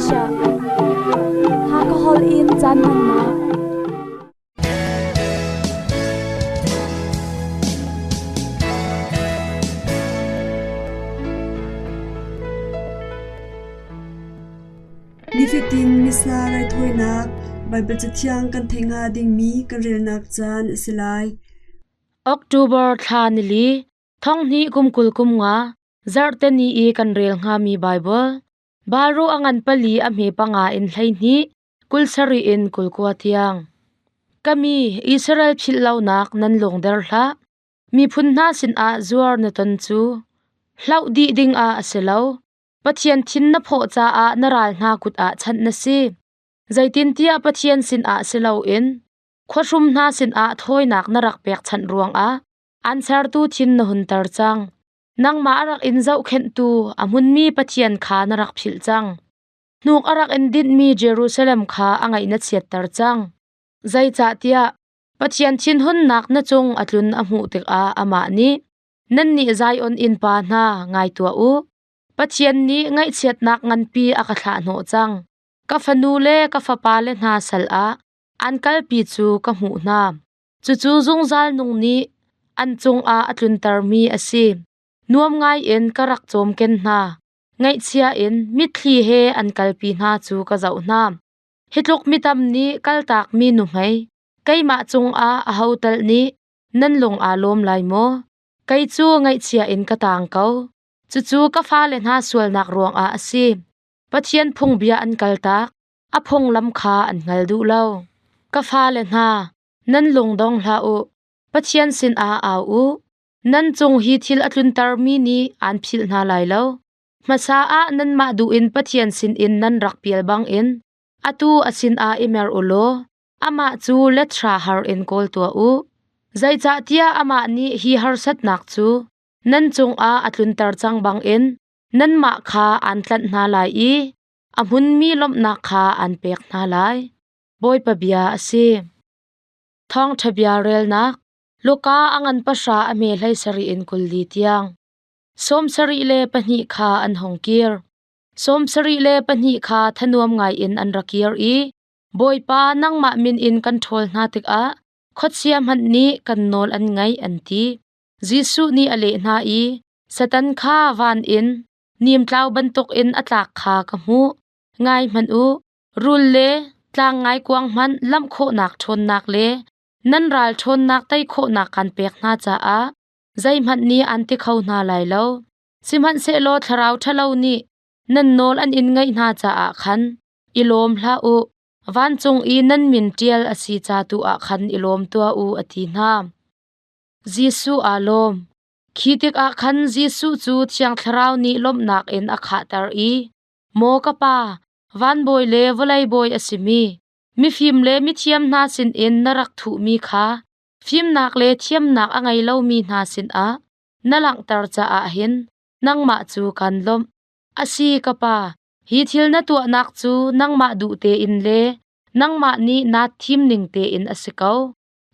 Asia. Hakahol in caan hmannak. Nifatin Missa raithawinak Baibal Cathiang kan theih hnga dingmi kan relnak caan a si lai. October thla nili, thonghnih kum 20 kum nga, zarhte ni i kan rel hngami Baibal, Baru a ngan pali a hme panga in 12, 27 in 29 tiang. Ka mi Israel philh lonak nan lungder hlah. Miphun hna sinah zuar na ton cu hloh dih dingah a si lo. Pathian thin na phawh caah na ral hna kut ah chanh na si. Zeitintiah Pathian sinah si loin khuahrum hna sinah thawinak na rak pekchanh ruangah an sertu thin na hunter cang. Nangmah a rak in zohkhenhtu a hmunmi Pathian kha na rak philh cang. Hnuk a rak in dinhmi Jerusalem kha a ngaih na chiatter cang. Zeicahtiah Pathian thinhunnak na cung a tlun a hmuh tikah amah nih nannih Zion innpa hna ngai tuah u. Pathian nih ngaihchiatnak nganpi a ka thlah hnawh cang. Ka fanu le ka fapale hna sal ah an kalpi cu ka hmuh hna. Cucu zungzal nung nih an cungah a tluntermi a si. Nuam ngaiin ka rak cawmken hna. Ngaihchia in mitthli he an kalpi hna cu ka zoh hna. Hi tluk mitam nih kaltakmi nuhmei, keimah cungah aho tal nih nan lung aa lawm lai maw? Kei cu ngaihchia in ka taang ko. Cucu ka fale hna sualnak ruangah a si. Pathian phungbia an kaltak, a phunglam kha an hngal duh lo. Ka fale hna, nan lung dong hlah u. Pathian sinah au u. Nan cung hi thil a tluntermi nih aan philh hna lai lo. Hmasa ah nanmah duh in Pathian sinin nan rak pial bangin atu a sinah i mer u law amah cu lethra har in kawl tuah u. Zeicahtiah amah nih hi harsatnak cu nan cungah a tlunter cang bangin nanmah kha aan tlanh hna lai i a hmunmi lawmhnak kha aan pek hna lai. Bawipa bia a si. Thawngṭha bia relnak Luka a ngan pahra a hme 17 in 40 tiang. 72 kha an hung kir. 72 kha thanuam ngaiin an ra kir i Bawipa nangmah min in kan ṭhawl hna tikah khuachia hmanh nih kan nawl an ngaih an ti. Jesuh nih a leh hna i Satan kha van in nimtlau bantukin a tlak kha ka hmuh. Ngai hmanh u, rul le tlang ngaikuang hmanh lamh khawhnak ṭhawnnak le nan ral ṭhawnnak tei khawhnak kan pek hna caah zeihmanh nih an ti kho hna lai lo. Sihmanhsehlaw thlarau ṭhalo nih nan nawl an in ngaih hna caah khan i lawm hlah u. Vancung i nan min ṭial a si ca tu ah khan i lawm tuah u, a ti hna. Jesuh aa lawm. Khi tikah khan Jesuh cu Thiang Thlarau nih lawmhnak in a khahter i, Maw ka Pa, van bawi le vawlei bawi a simi, mifim le mithiam hna sinin na rak thuhmi kha fimnak le thiamnak a ngei lomi hna sinah na langhter caah hin nangmah cu kan lawmh. Asi ka Pa, hi thil na tuahnak cu nangmah duh tein le nangmah nih naa thim ning tein a si ko.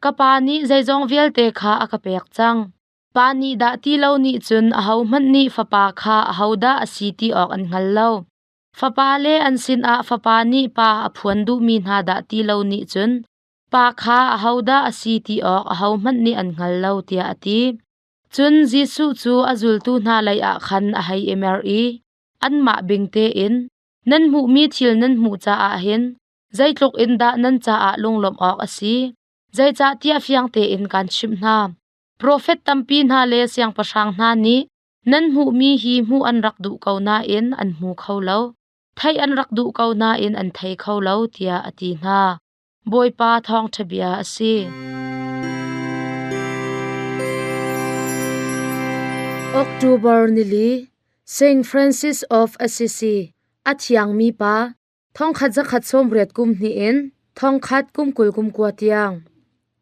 Ka Pa nih zeizong vialte kha a ka pek cang. Pa nih dah ti lo nih cun ahohmanh nih Fapa kha ahodah a si ti awk an hngal lo. Fapa le an sinah Fapa nih Pa a phuan duhmi hna dah ti lo nih cun Pa kha ahodah a si ti awk ahohmanh nih an hngal lo tiah a ti. Cun Jesuh cu a zultu hna leiah khan a hei i mer i anmah bing tein, Nan hmuhmi thil nan hmuh caah hin zeitluk in dah nan caah lunglawmh awk a si? Zeicahtiah fiang tein kaan chimh hna. Profet tampi hna le siangpahrang hna nih nan hmuhmi hi hmuh an rak duh ko nain an hmu kho lo, theih an rak duh ko nain an thei kho lo, tiah a ti hna. Bawipa thawngṭha bia a si. October nili, Saint Francis of Assisi, a thiangmi pa, 1198 kum hnih in 1000 kum 20 kum kua tiang.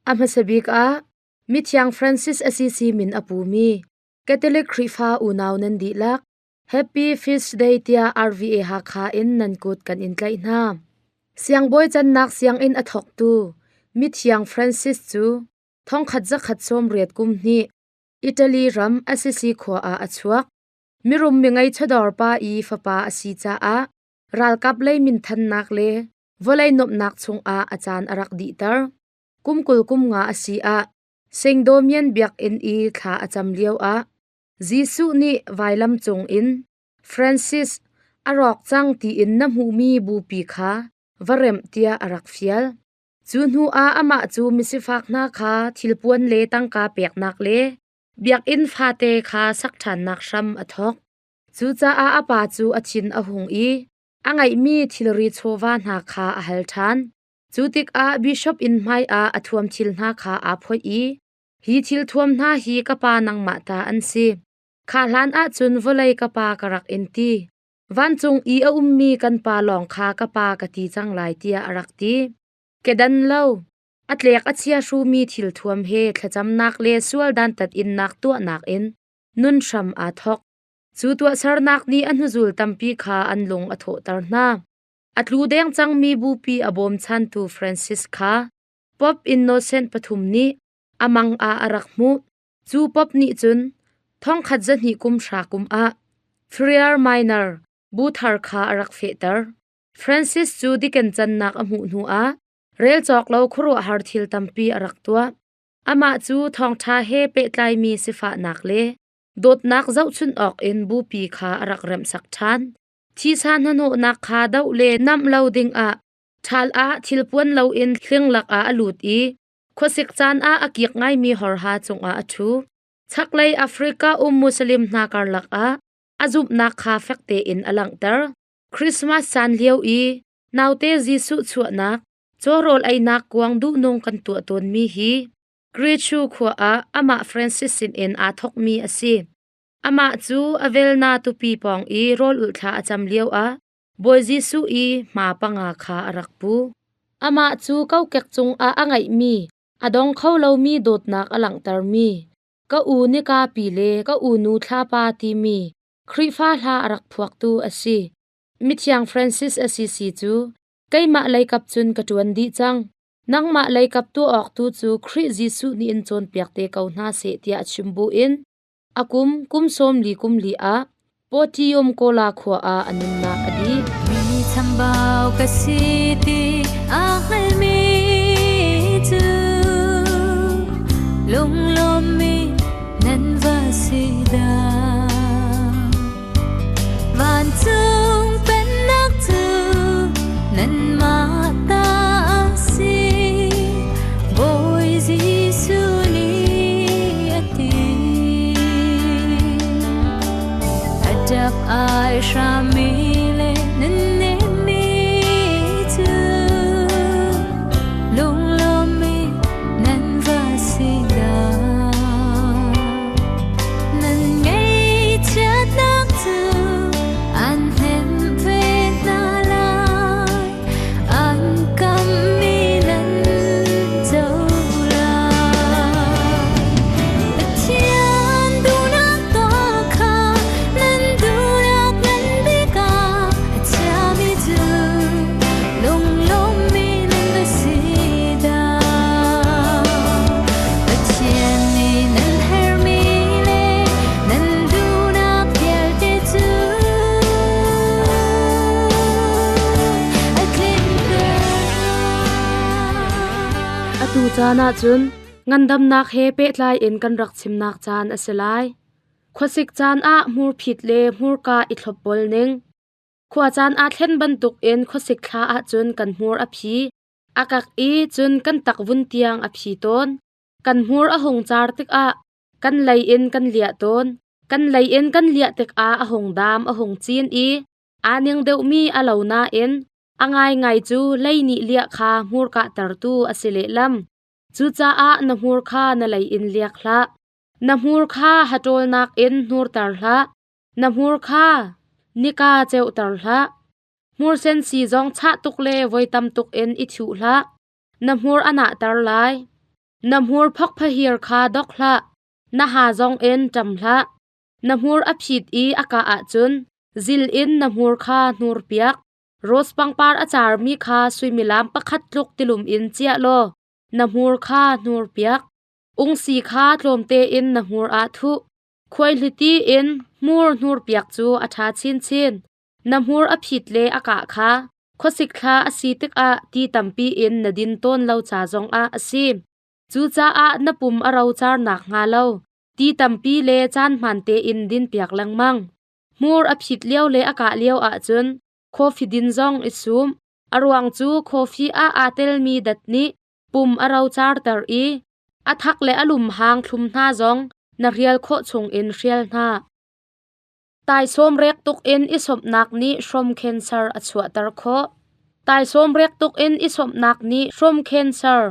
A hmasa bik ah Mithiang Francis Assisi min a pumi Catholic Khrihfa unau nan dihlak Happy Feast Day tiah RVA Hakha in nan kut kan in tlaih hna. Siangbawi cannak sianginn a thawktu Mithiang Francis cu 1198 kum hnih Italy ram Assisi khua ah a chuak. Mirum mingei chawdawr pa i fapa a si caah Ralkap lei minthannak le vawlei nuamhnak chungah a caan a rak dihter. Kum 20 kum nga a si ah Sengdomian biakinn i thla a cam lioah Jesuh nih vailam cung in Francis, a rawk cang tiin na hmuhmi bupi kha va remh tiah a rak fial. Cu hnu ah amah cu misifak hna kha thilpuan le tangka peknak le biakinn fate kha sak ṭhannak hram a thawk. Cucaah a pa cu a thin a hung i a ngeihmi thilri chawva hna kha a hal ṭhan. Cu tikah bishop inn hmaiah a thuam thil hna kha aa phoih i, Hi thil thuam hna hi ka pa nangmah ta an si. Kha hlan ah cun vawlei ka pa ka rak in ti. Vancung i a ummi kan pa lawng kha ka pa ka ti cang lai tiah a rak ti. Kedan lo, a tlek a chia hrumi thil thuam he thlacamnak le sual dantat innak tuahnak in nun hram aa thawk. Cu tuahsernak nih a hnuzul tampi kha an lung a thawhter hna. A tlu deng cangmi bupi a bawmchantu Francis kha Pope Innocent pathum nih a mang ah a rak hmuh. Cu Pope nih cun thongkhat zahnih kum hra kum ah Friar Minor bu thar kha a rak fehter. Francis cu diken cannak a hmuh hnuah rel cawk lo khuaruahhar thil tampi a rak tuah. Amah cu thawngṭha he pehtlaimi sifahnak le dawtnak zohchunh awk in bupi kha a rak remhsak ṭhan. Thisa hnahnawhnak kha doh le namh lo dingah ṭhal ah thilpuan loin hling lakah a lut i khuasik caan ah a kik ngaimi horha cungah a ṭhu. Chaklei Africa um Muslim hna karlak ah a zumhnak kha fek tein a langhter. Christmas caan lio i naute Jesuh chuahnak cawrawl einak kuang duhnung kan tuah tawnmi hi Grechu khua ah amah Francis sinin aa thawkmi a si. Amah cu a velna tupi pawng i rawl ulh thla a cam lioah Bawi Jesuh i hma panga kha a rak pu. Amah cu kokek cungah a ngeihmi a dong kho lomi dawtnak a langhtermi ka u nikapi le ka u nu thlapa timi Khrihfa hla a rak phuaktu a si. Mithiang Francis Assisi cu keimah leikap cun ka ṭuan dih cang. Nangmah leikap tuah awk tu cu Khrih Jesuh nih in cawnpiak te ko hna seh tiah a chim buin a kum kum 44 kum li ah Potium Kola khua ah a nunnak a dih. Mi chambau ka si ti aa hngalmi cu lunglawmmi nan va si dah. Vancung pennak cu nanmah ta a si, Bawi Jesuh nih a ti. A ṭap ai hrammi le nan nemmi cu lunglawmmi nan va si dah. Nan ngaihchiatnak cu an hnemh ve hna lai, an kammi nan co lai. Pathian duhnak tuah kha nan duhnak ngan bik ah a chiami cu lunglawmmi nan va si dah. Pathian nih nan herhmi le nan duhnak vialte cu a tlinter. Atu caan ah cun ngandamnak he pehtlai in kan rak chimnak caan a si lai. Khuasik caan ah hmurphit le hmurka i thlopbol ning. Khua caan aa thlen bantukin khuasik thla ahcun kan hmur a phi, a kak i cun kan takvun tiang a phi tawn. Kan hmur a hung car tikah kan lei in kan liah tawn. Kan lei in kan liah tikah a hung dam a hung cin i aa ning deuhmi a lo nain a ngaingai cu lei nih liah kha hmurka tertu a si lehlam. Cucaah na hmur kha na lei in liak hlah. Na hmur kha haṭawlnak in hnurter hlah. Na hmur kha nika ceuter hlah. Hmursen si zong chah tuk le voi tam tuk in i thuh hlah. Na hmur a nahter lai. Na hmur phokphahir kha dok hlah. Na ha zong in ṭam hlah. Na hmur a phit i a kah ahcun zil in na hmur kha hnurpiak. Rose pangpar a carmi kha suimilam pakhat tluk tilum in ciah law na hmur kha hnurpiak. Ungsi kha tlawmte in na hmur ah thuh. Khuaihliti in hmur hnurpiak cu a ṭha chinchin. Na hmur a phit le a kah kha khuasik thla a si tikah ti tampi in na din tawn lo ca zongah a si. Cucaah na pum a rocar nakhnga lo ti tampi le caan hmaan tein dinpiak lengmang. Hmur a phit lio le a kah lio ahcun coffee din zong i sum. A ruang cu coffee ah aa telmi dat nih pum a rocarter i a thak le a lum hang thlum hna zong na hrial khawh chungin hrial hna. Taisawm rek tuk in i sawmhnak nih hrom cancer a chuahter khawh. Taisawm rek tuk in i sawmhnak nih hrom cancer,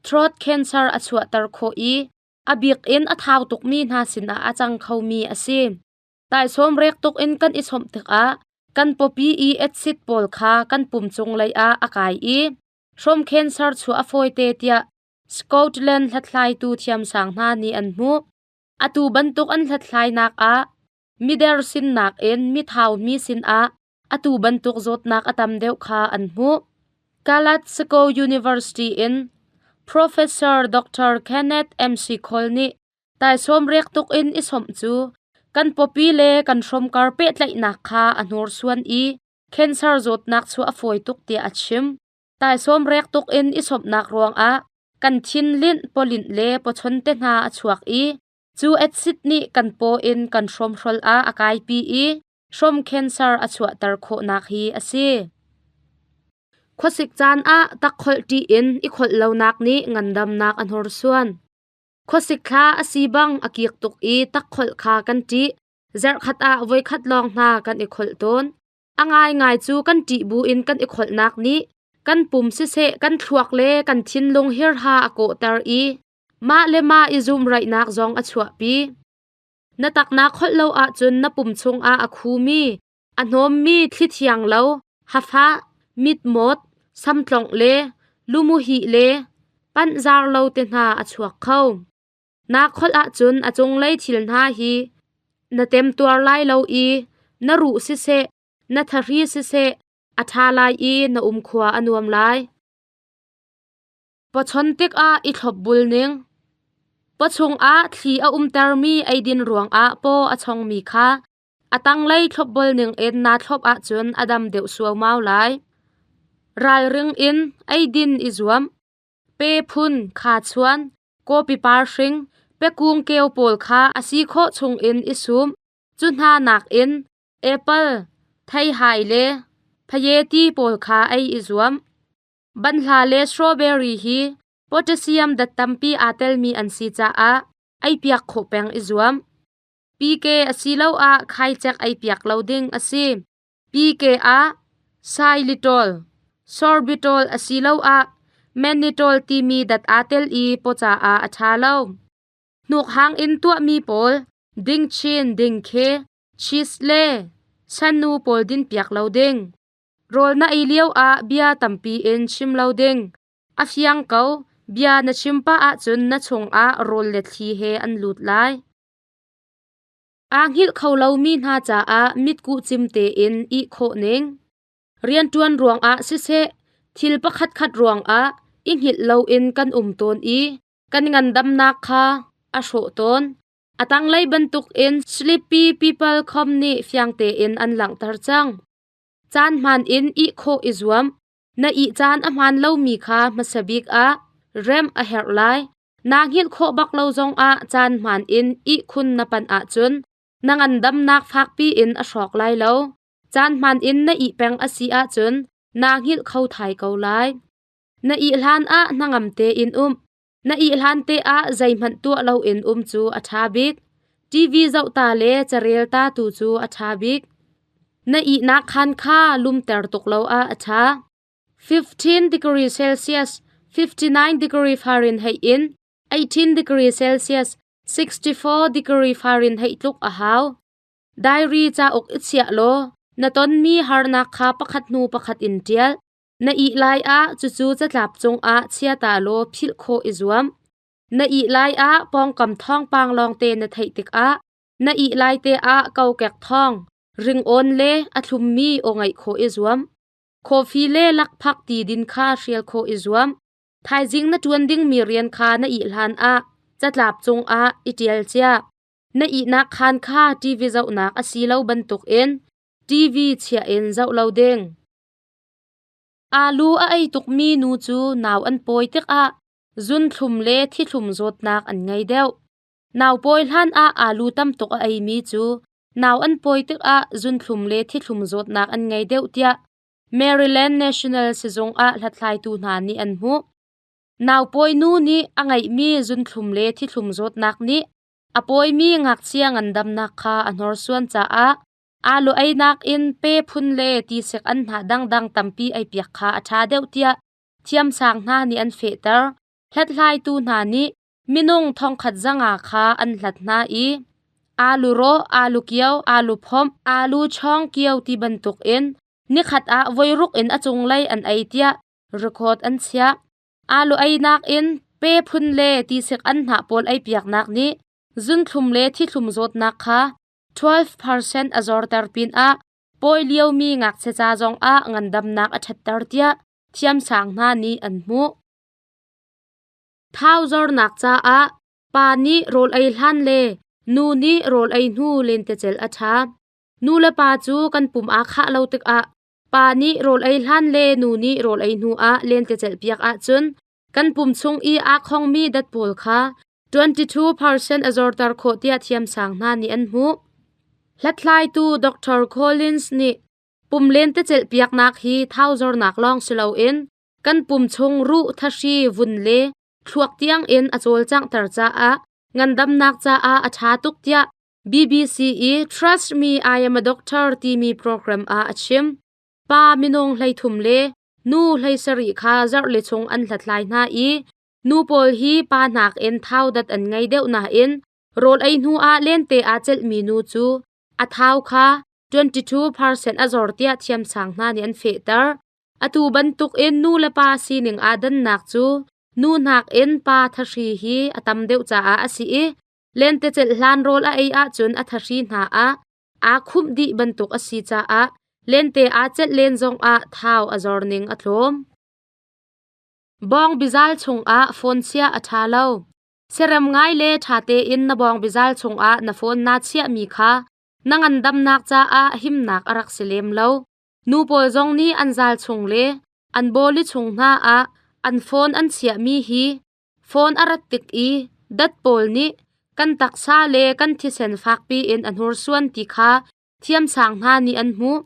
throat cancer a chuahter khawh i a bik in a thau tukmi hna sinah a cang khomi a si. Taisawm rek tuk in kan i sawmh tikah kan pawpi i acid pawl kha kan pum cung lei ah a kai i hrom cancer chuah a fawite tiah Scotland hlathlaitu thiamsang hna nih an hmuh. Atu bantuk an hlathlainak ah mider sinnak in mithaumi sinah atu bantuk zawtnak a tam deuh kha an hmuh. Glasgow University in Professor Dr. Kenneth MC Cole nih taisawm rek tuk in i sawmh cu kan pawpi le kan hrawmkar pehtlaihnak kha a hnursuan i cancer zawtnak chuah a fawi tuk tiah a chim. Taisawm rek tuk in i sawmhnak ruangah kan thinlinh, pawlinh le pawchon te hna a chuak i cu acid nih kan paw in kan hrawmhrol ah a kaipi i hrom cancer a chuahter khawhnak hi a si. Khuasik caan ah takkholh ṭih in i kholh lonak nih ngandamnak a hnorsuan. Khuasik thla a si bang a kik tuk i takkholh kha kan ṭih. Zarhkhat ah voikhat lawng hna kan i kholh tawn. A ngaingai cu kan ṭih buin kan i kholhnak nih kan pum siseh kan thluak le kan thinlung hirha a kawhter i mah le mah i zumraihnak zong a chuahpi. Na tak naa kholh lo ahcun na pum chungah a khumi, a hnawmmi thli thiang lo, hafah, mitmawt, samtlongh le lumuhih le panhzar lo te hna a chuak kho. Naa kholh ahcun a cunglei thil hna hi na temtuar lai lo i na ruh siseh, na thahri siseh a ṭha lai i na umkhua a nuam lai. Pawchawn tikah i thlopbul ning. Pawchung ah thli a umtermi eidin ruangah paw a chongmi kha a tanglei thlopbul ning in naa thlop ahcun a dam deuh suaumau lai. Ralring in eidin i zuam. Pe phun, khachuan, kawpi par hring, pekung keu pawl kha a si khawh chungin i sum. Cu hna nakin apple, theihai le phayeti pawl kha ei i zuam. Banhla le strawberry hi potassium dat tampi aa telmi an si caah eipiak khawh peng i zuam. PK asiloah khaicek eipiak lo ding a si. PK ah xylitol, sorbitol asiloah mannitol timi dat aa tel i paw caah a ṭha lo. Hnuk hang in tuahmi pawl dingchin, dingkhe, cheese le sanu pawl dinpiak lo ding. Rawl na ei lioah bia tampi in chim lo ding. A fiang ko, bia na chim pah ahcun na chungah rawl le thli he an lut lai. Aa hngilh kho lomi hna caah mitkuh cim tein ih khawh ning. Rianṭuan ruangah siseh, thil pakhatkhat ruangah i hngilh loin kan um tawn i kan ngandamnak kha a hrawh tawn. A tanglei bantukin Sleepy People Com nih fiang tein an langhter cang. Caan hmaan in ih khawh i zuam. Na ih caan a hmaan lomi kha hmasa bik ah remh a herh lai. Naa hngilh khawh bak lo zongah caan hmaan in ihkhun na panh ahcun na ngandamnak fakpi in a hrawk lai lo. Caan hmaan in na ih peng a si ahcun naa hngilh kho thai ko lai. Na ih hlan ah hnangam tein um. Na ih hlan te ah zeihmanh tuah loin um cu a ṭha bik. TV zoh ta le carel ta tu cu a ṭha bik. Na ihnak khaan kha lumter tuk lo ah a ṭha. 15 degree Celsius, 59 degree Fahrenheit in 18 degree Celsius, 64 degree Fahrenheit tluk a hau. Diary cauk i chiah law na tonmi harnak kha pakhat hnu pakhat in ṭial. Na ih lai ah cucu catlap cungah chia ta law philh khawh i zuam. Na ih lai ah pawngkam thawngpang lawngte na theih tikah na ih lai te ah kokek thawng, ringawn le a thlummi aw ngaih khawh i zuam. Coffee le lakphak ti din kha hrial khawh i zuam. Thaizing na ṭuan dingmi rian kha na ih hlan ah catlap cungah i ṭial cia. Na ihnak khaan kha TV zohnak a si lo bantukin. TV chiah in zoh lo ding. Aalu a ei tukmi nu cu nau an pawi tikah zunthlum le thithlum zawtnak an ngei deuh. Nau pawi hlan ah aalu tam tuk a eimi cu nau an pawi tikah zunthlum le thithlum zawtnak an ngei deuh tiah Maryland National Sizung ah hlathlaitu hna nih an hmuh. Naupawi nu nih a ngeihmi zunthlum le thithlum zawtnak nih a pawimi ngakchia ngandamnak kha a hnorsuan caah aalu einak in pe phun le tisik anhnah dangdang tampi eipiak kha a ṭha deuh tiah thiamsang hna nih an fehter. Hlathlaitu hna nih minung thongkhat zanga kha an hlat hna i aalu rawh, aalu kio, aalu phomh, aalu chawng kio ti bantukin nikhat ah voiruk in a cunglei an ei tiah record an chiah. Aalu einak in pe phun le tisik anhnah pawl eipiaknak nih zunthlum le thithlum zawtnak kha 12% a zorter pinah pawi liomi ngakchia ca zongah ngandamnak a ṭhatter tiah thiamsang hna nih an hmuh. Thau zornak caah pa nih rawl ei hlan le nu nih rawl ei hnu lentecelh a ṭha. Nu le pa cu kan pum aa khah lo tikah pa nih rawl ei hlan le nu nih rawl ei hnu ah lentecelh piak ahcun kan pum chung i aa khongmi dat pawl kha 22% a zorter khawh tiah thiamsang hna nih an hmuh. Hlathlaitu Dr. Collins nih pum lentecelh piaknak hi thau zornak lawng si loin kan pum chung ruh, thahri, vun le thluak tiang in a cawlcanghter caah ngandamnak caah a ṭha tuk tiah BBC i Trust Me I Am a Doctor timi program ah a chim. Pa minung 13 le nu 17 kha zarh li chung an hlathlai hna i nu pawl hi pa nakin thau dat an ngei deuh nain rawl ei hnu ah lente aa celhmi nu cu a thau kha 22% a zor tiah thiamsang hna nih an fehter. Atu bantukin nu le pa sining aa dannak cu nu nakin pa thahri hi a tam deuh caah a si i lentecelh hlan rawl a ei ahcun a thahri hna ah aa khumh dih bantuk a si caah lente aa celh len zongah thau a zor ning a tlawm. Bawng bizal chungah phone chiah a ṭha lo. Siarem ngai le ṭha tein na bawng bizal chungah na phone naa chiahmi kha na ngandamnak caah himnak a rak si lem lo. Nu pawl zong nih an zal chung le an bawli chung hna ah an phone an chiahmi hi phone a rat tik i dat pawl nih kan taksa le kan thisen fakpi in a hnursuan ti kha thiamsang hna nih an hmuh.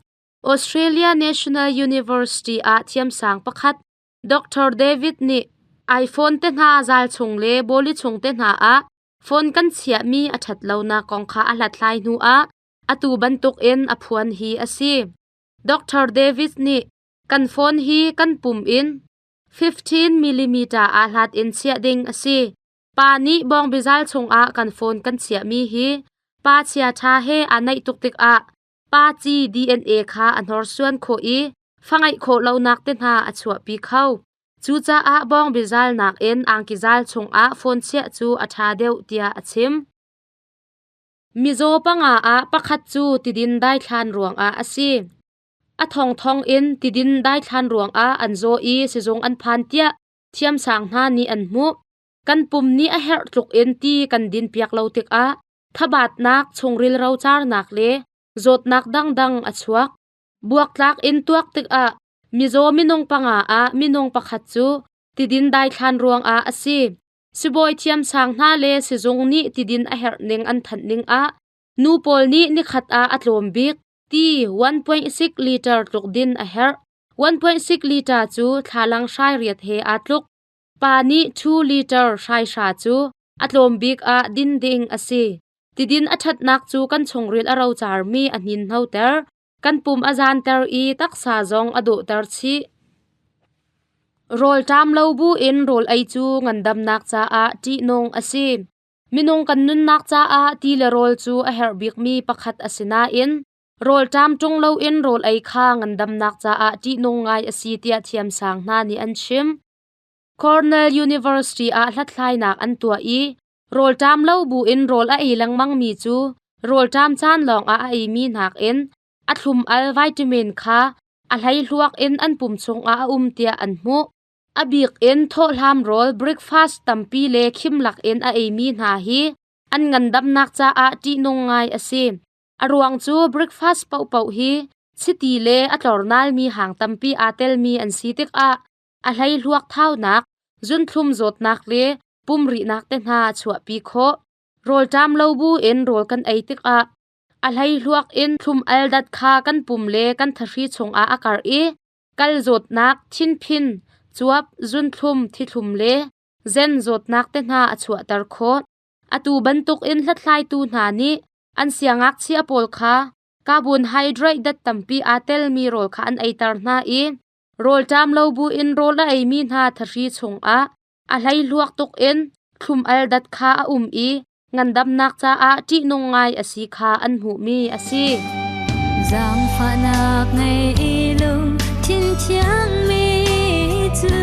Australia National University ah thiamsang pakhat Dr. David nih iPhone te hna zal chung le bawli chung te hna ah phone kan chiahmi a ṭhat lonak kong kha a hlathlai hnu ah atu bantukin a phuan hi a si. Dr. Davis nih kan phone hi kan pum in 15 mm aa hlat in chiah ding a si. Pa nih bawngbizal chungah kan phone kan chiahmi hi pa chiaṭha he aa naih tuk tikah pa ci DNA kha a hnorsuan khawh i fa ngeih khawh lonak te hna a chuahpi kho. Cucaah bawngbizal nakin angkizal chungah phone chiah cu a ṭha deuh tiah a chim. Mizaw panga ah pakhat cu tidin daithlan ruangah a si. A thongthong in tidin daithlan ruangah an zaw i sizung an phan tiah thiamsang hna nih an hmuh. Kan pum nih a herh tluk in ti kan din piak lo tikah thabatnak, chungril rocarnak le zawtnak dangdang a chuak. Buaktlak in tuak tikah mizaw minung panga ah minung pakhat cu tidin daithlan ruangah a si. Sibawi thiamsang hna le sizung nih tidin a herh ning an thanh ning ah nu pawl nih nikhat ah a tlawm bik ti 1.6 liter tluk din a herh. 1.6 liter cu thlalang hrai riat he aa tluk. Pa nih 2 liter hrai hra cu a tlawm bik ah din ding a si. Tidin a ṭhatnak cu kan chungril a rocarmi a hninhnoter, kan pum a zanter i taksa zong a dawhter chih. Rawlṭam lo buin rawl ei cu ngandamnak caah ṭihnung a si. Minung kan nunnak caah ti le rawl cu a herh bikmi pakhat a si nain rawlṭam ṭung loin rawl ei kha ngandamnak caah ṭihnung ngai a si tiah thiamsang hna nih an chim. Cornell University ah hlathlainak an tuah i rawlṭam lo buin rawl a ei lengmangmi cu rawlṭam caan lawngah a eimi nakin a thlum-al vitamin kha a hleihluak in an pum chungah a um tiah an hmuh. A bik in thawhhlam rawl breakfast tampi le khim lakin a eimi hna hi an ngandamnak caah ṭihnung ngai a si. A ruang cu breakfast paohpaoh hi chiti le a tlornalmi hang tampi aa telmi an si tikah a hleihluak thaunak, zunthlum zawtnak le pumrihnak te hna a chuahpi khawh. Rawlṭam lo bu in rawl kan ei tikah a hleihluak in thlum-al dat kha kan pum le kan thahri chungah a karh i kal zawtnak, thinphin, cuap, zunthlum, thithlum le zen zawtnak te hna a chuahter khawh. Atu bantukin hlathlaitu hna nih an siangngakchia pawl kha carbohydrate dat tampi aa telmi rawl kha an eiter hna i rawlṭam lo buin rawl a eimi hna thahri chungah a hleihluak tuk in thlum-al dat kha a um i ngandamnak caah ṭihnung ngai a si kha an hmuhmi a si. Zaangfahnak ngei i lungthin thiangmi cu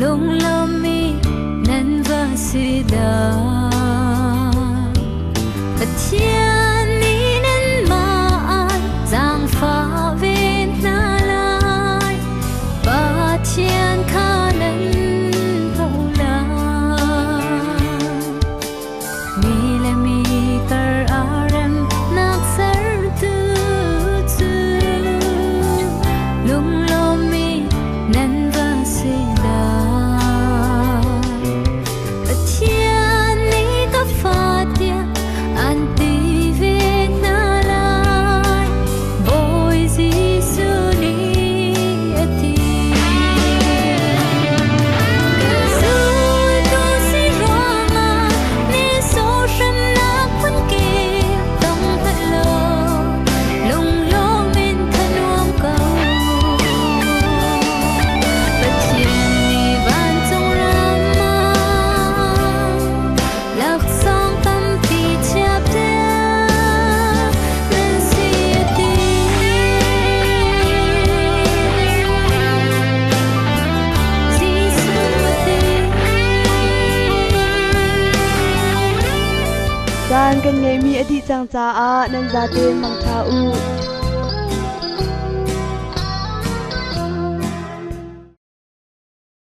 lunglawmmi nan va si dah. Pathian nih nanmah an zaangfah ve hna lai. Pathian kha nan hmuh lai. Mi le mi kar ah remnak sertu cu lunglawmmi nan va si dah. Pathian nih ka fa tiah an ti ve hna lai. Bawi Jesuh nih a ti. Ka zultu si ruangah nisawh hremnak phunkip tong hmanh law lunglawm in thanuam ko. Pathian nih vancung ram ah laksawng tampi chiahpiak nan si a ti. Jesuh a ti. Caan kan ngeihmi a dih cang caah nan zaten mangṭha u.